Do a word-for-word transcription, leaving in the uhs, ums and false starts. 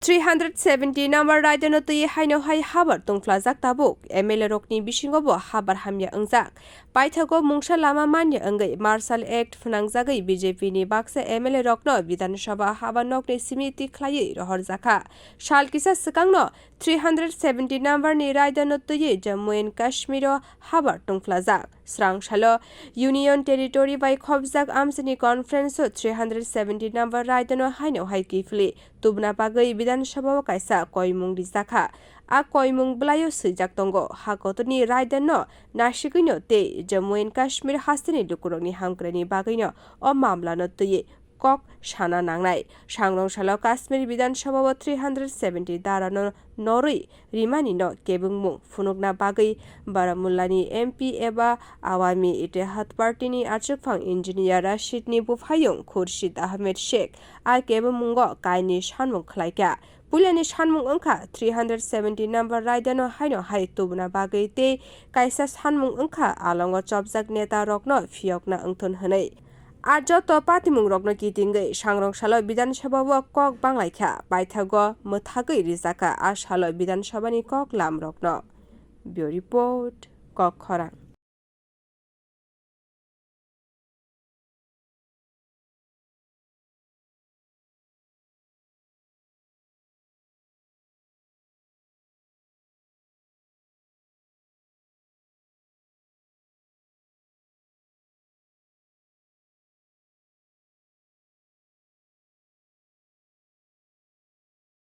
Three hundred seventy number raidano twi haino hai habar tungphlajak tabuk. M L A rokni bisingo bo habar hamya wngjak. Paithago mungsa lama manya wngwi Marshal Act phwnangjagwi B J P ni baksa M L A rokno Bidhan Sabha haba nokni simi twi khlaiwi rohorjakha. Sal kisa swkangno three hundred seventy number ni raidano twiwi Jammu and Kashmir o habar tungphlajak. Srang salo Union Territory bai khopjak amchaini conference o three hundred seventy number raidano haino hai kiphilwi tubuna bagwi Bidhan Sabha o kaisa koimung rijakha. A koimung bwlaio swijak tongo, ha kotorni raidano nasigwino tei Jammu and Kashmir hasteni lukurokni hamkraini bagwino o mamlano twiwi kok sana nangnai. Sangrong salo Kashmir Bidhan Sabha o three hundred seventy darano norwi rimani no kebengmung phunukna bagwi Baramullani M P eba Awami Ittehad Party ni achukphang engineer Rashid ni buphayung Khurshid Ahmed Sheikh a kebengmungo kainwi sanmung khlaikha. Puilani sanmung wngkha three hundred seventy number raidano haino hai tubuna bagwi tei kaisa sanmung wngkha alongo chopjak neta rokno phiyokna wngthun hwnwi. A joto patimung rokno kitingwi sangrong salo Bidhan Sabha o kok banglaikha, paithago mwthagwi rijakha a salo Bidhan Sabha ni kok lam rokno. Bureau Report, Kok Khorang.